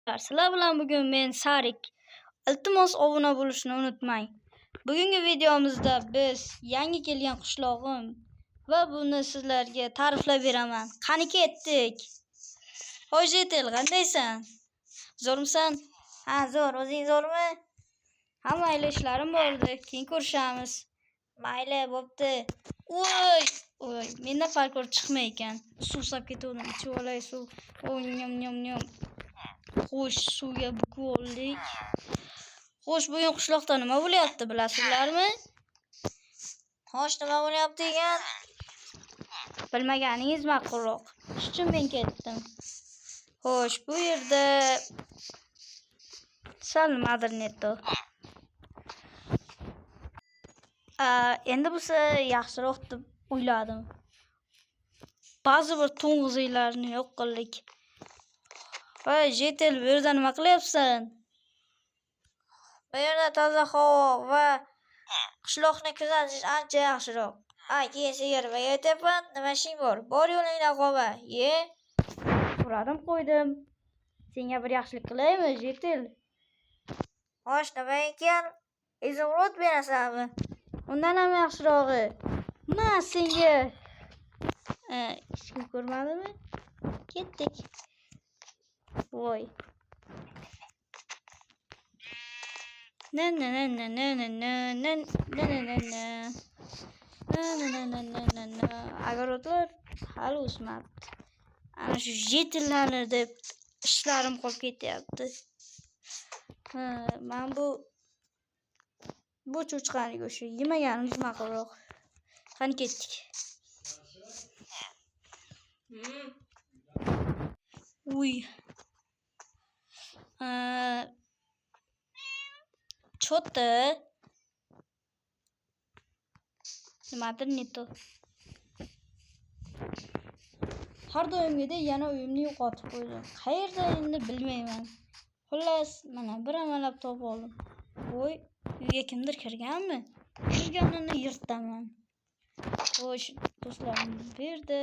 Sizlar bilan bugun men Sarik. Iltimos obuna bo'lishni unutmang. Bugungi videomizda biz yangi kelgan qishlog'im va buni sizlarga ta'riflab beraman. Qani ketdik. Hoy Jetel, qandaysan? Zo'rmisan? Ha, zo'r. O'zing zo'rmi? Ha, mayli, ishlarim bordi. Keyin ko'rishamiz. Mayli, bo'pti. Voy, voy, menda parkour chiqmay ekan. Suvsab ketgandim. Ichib olay suv. Oy, nyam nyam nyam. Xo'sh, suvga bukib oldik. Xo'sh, bugun qishloqda nima bo'lyapti bilasizlarmi? Xo'sh, nima bo'lyapti ekan? Bilmaganingiz ma'qulroq. Shuning uchun men ketdim. Xo'sh, bu yerda sal nimadir netto. Endi bo'lsa yaxshiroq deb o'yladim. Ba'zi bir to'ng'izlarni yo'q qildik. Voy, Jetel, bu yerda nima qilyapsan? Bu yerda toza havo va qishloqni kuzatish ancha yaxshiroq. Ha, keyin senga nimaga aytyapman? Nima ishing bor? Bor yo'lingdan qolma. Ye. So'radim qo'ydim. Senga bir yaxshilik qilaymi, Jetel? Xo'sh, nima ekan? Izumrud berasanmi? Undan ham yaxshirog'i. Ma senga. Hech kim ko'rmadimi? Ketdik. Voy. Na na na na na na na na na na na na. Na na na na na na na. Огородlar hali o'smabdi. Ana shu jetillarni deb ishlarim qolib ketyapti. Ha, men bu cho'chqani go'shti yemaganimiz ma'qulroq. Qani ketdik. Uy. Cho'ti. Nimadir не то. Har doimgidek yana uyimni yo'qotib qo'ydim. Qayerda endi bilmayman. Xullas, mana bir amalab topib oldim. Voy, uyga kimdir kirganmi? Kirganini yirtaman. Xo'sh, do'stlarim, bu yerda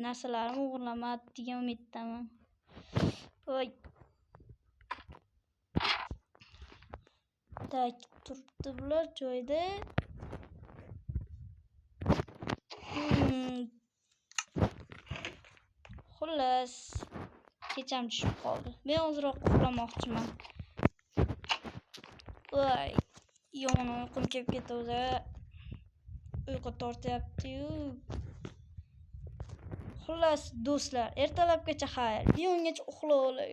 narsalarimni o'g'irlamadi degan umiddaman. Voy. Tak, turibdi bular joyida. Xullas, kecham tushib qoldi. Men ozroq uxlamoqchiman. Voy, yomon uyqum kelib ketdi o'zi. Uyqu tortyapti-yu. Xullas, do'stlar, ertalabgacha xayr. Biyongacha uxlab olay.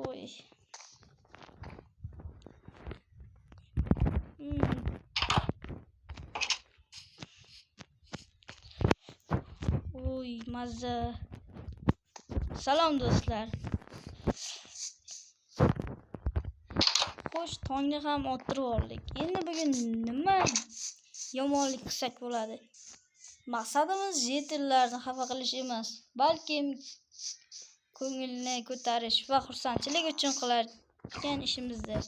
Oy. Oy, mazza. Salom do'stlar. Xo'sh, tongni ham ottirib oldik. Endi bugun nima yomonlik qilsak bo'ladi? Maqsadimiz jetillarni xafa qilish emas, balkim ko'ngilni ko'tarish va xursandchilik uchun qilarkan ishimizdir.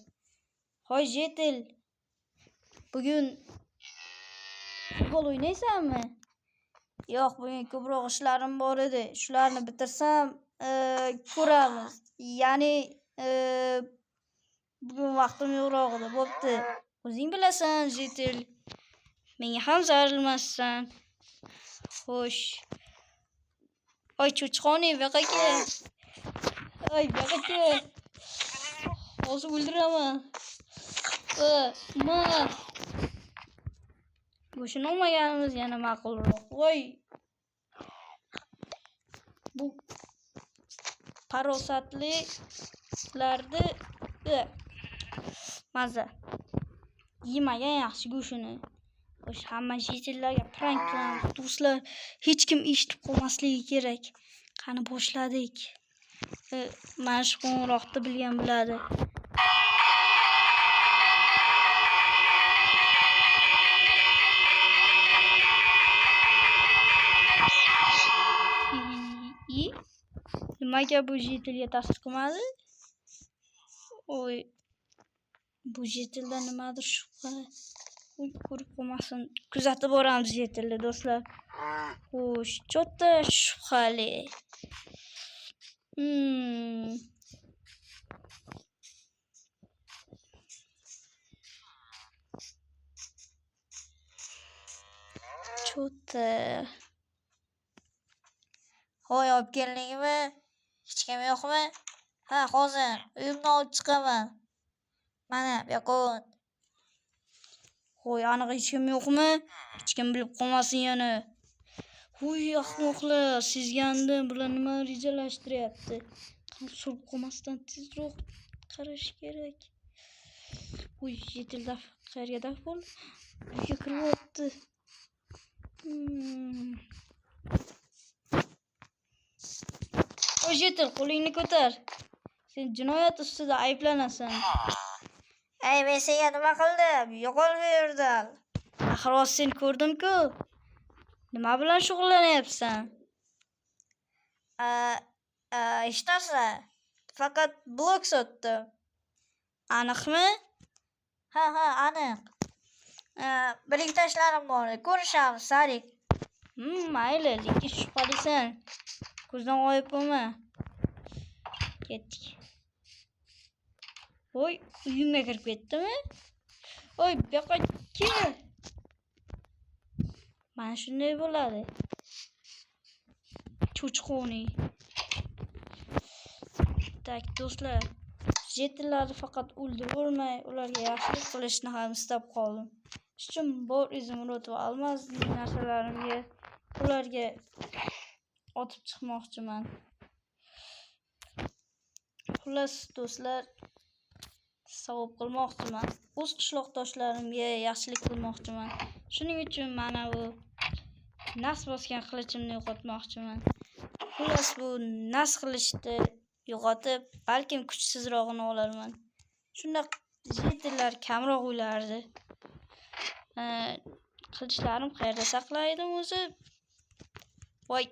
Hoy Jetel, bugun futbol o'ynaysanmi? Yo'q, bugun ko'proq ishlarim bor edi. Shularni bitirsam, ko'ramiz. Ya'ni, bugun vaqtim yo'qroq edi. Bo'pti. O'zing bilasan, Jetel. Menga ham zarilmassan. Xo'sh. Oy, cho'chqoni, bu yoqqa kel. Oy, bu yoqqa kel. Hozir o'ldiraman. Ma. Go'shini olmaganimiz yana ma'qulroq. Voy. Bu farosatlilarni maza. Yemagan yaxshi go'shini. Xo'sh, hamma jetillarga prank qilamiz. Do'stlar, hech kim eshitib qolmasligi kerak. Qani boshladik. Mana shu qo'ng'iroqni bilgan biladi. Nimaga bu jetilga ta'sir qilmadi? Oy, bu jetilda nimadir shubha. Ko'rib qolmasin. Kuzatib boramiz yetildi do'stlar. Xo'sh, cho'ta shubhali. Cho'ta. Hoy, olib keldingmi? Hech kim yo'qmi? Ha, hozir uyimdan olib chiqaman. Mana, bu yoqqa o't. Qo'y, aniq hech kim yo'qmi? Hech kim bilib qolmasin yana. Huy, ahmoqlar, sezgandim, bular nima rejalashtiryapti. Surib qolmasdan tezroq qarash kerak. Huy, yetil daf, qayerga daf bo'ldi? Uyga kiryapti. Oy, yetil, qo'lingni ko'tar. Sen jinoyat ustida ayblanasan. Ey, men senga nima qildim? Yo'qol bu yerdan. Axir hozir seni ko'rdim-ku. Nima bilan shug'ullanyapsan? Hech narsa. Faqat blok sotdim. Aniqmi? Ha, ha, aniq. Bir ikkita ishlarim bor. Ko'rishamiz, Sarik. Mayli, lekin shubhalisan. Ko'zdan g'oyib bo'lma. Ketdik. Voy, uyimga kirib ketdimi? Voy, bu yoqqa kel. Mana shunday bo'ladi. Cho'chqoning. Tak, do'stlar, jetillarni faqat o'ldirmay, ularga yaxshilik qilishni ham istab qoldim. Shuning uchun bor izumrud va almazli narsalarimga ularga otib chiqmoqchiman. Xullas, do'stlar, savob qilmoqchiman. O'z qishloqdoshlarimga yaxshilik qilmoqchiman. Shuning uchun mana bu nas bosgan qilichimni yo'qotmoqchiman. Xullas, bu nas qilichni yo'qotib, balkim kuchsizrog'ini olarman. Shunda jetillar kamroq o'lardi. Qilinchlarim qayerda saqlaydim o'zi? Voy.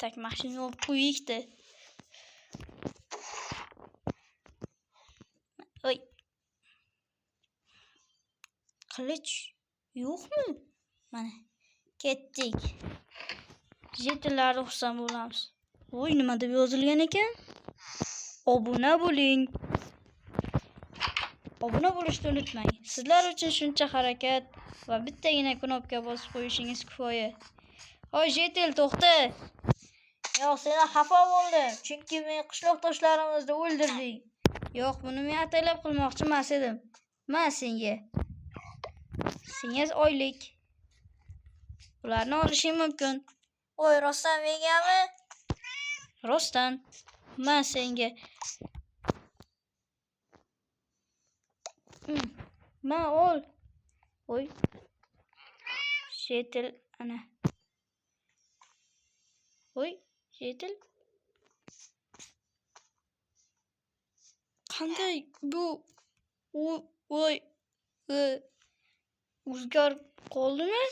Tak, mashina olib qo'yikdi. Oy. Qilich yo'qmi? Mana ketdik. Jetillarni xursand bo'lamiz. Voy, nima deb yozilgan ekan? Obuna bo'ling. Obuna bo'lishni unutmang. Sizlar uchun shuncha harakat va bittagina knopka bosib qo'yishingiz kifoya. Hoy, Jetil, to'xta. Yo'q, seni xafa bo'ldim, chunki men qishloqdoshlarimizni o'ldirding. Yo'q, buni men ataylab qilmoqchi emas edim. Ma senga. Senga oylik. Ularni olishing mumkin. Voy, rostdan mengami? Rostdan. Ma senga. Ma ol. Voy. Jetil ana. Voy, Jetil. Qanday bu? Voy, o'zgarib qoldimi?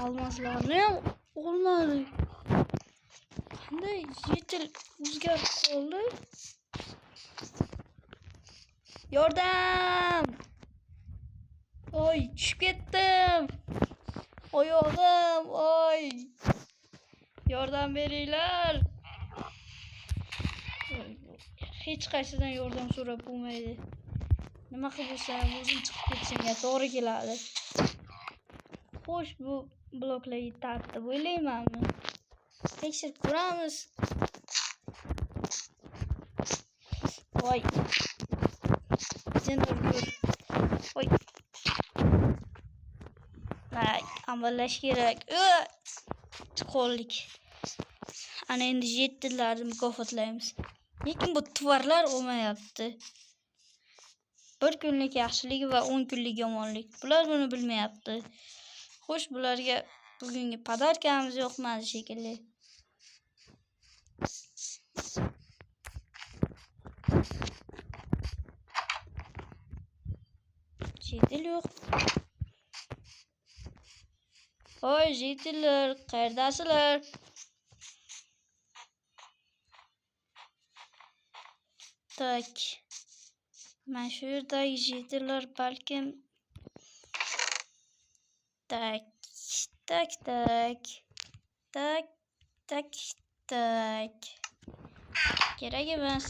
Almazlarni ham olmadi. Qanday Jetil o'zgarib qoldi? Yordam! Oy, tushib ketdim. Oyog'im, oy. Yordam beringlar. Hech qaysidan yordam so'rab bo'lmaydi. Nima qilib bo'lsa ham o'zim chiqib ketishimga to'g'ri keladi. Xo'sh, bu bloklar yetarli deb o'ylaymanmi? Tekshirib ko'ramiz. Voy. Sen ko'r. Voy. Ay, amallash kerak. Chiqoldik. Ana endi jetdilarni mukofotlaymiz. Lekin bu tuvarlar olmayapti. Bir kunlik yaxshilik va 10 kunlik yomonlik. Bular buni bilmayapti. Xo'sh, bularga bugungi podarkamiz yo'qmadi shekilli. Jetil yo'q. Oy, jetillar, qayerdasizlar? Так. Mana shu yerdagi житель lar balkim. Так, так, так. Так, так, так. Kerak emas.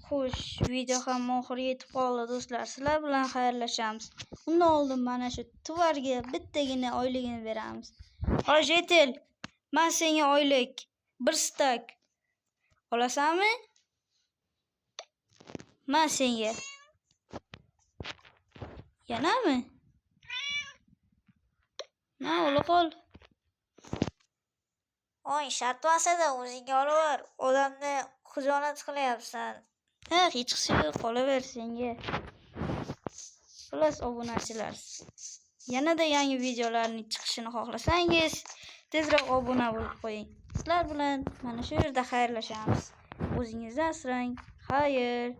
Xo'sh, video ham oxiriga yetib qoldi, do'stlar. Sizlar bilan xayrlashamiz. Undan oldin mana shu тварь ga bittagina oyligini beramiz. Hoy, житель, men senga oylik bir стак. Olasanmi? Men senga. Yanami? Na, ola qol. Oy, shart emas edi, o'zingga olaver. Odamni xijolat qilyapsan. Ha, hechqisi yo'q, qolaver senga. Xullas, obunachilar. Yanada yangi videolarning chiqishini xohlasangiz, tezroq obuna bo'lib qo'ying. Sizlar bilan mana shu yerda xayrlashamiz. O'zingizni asrang. Xayr.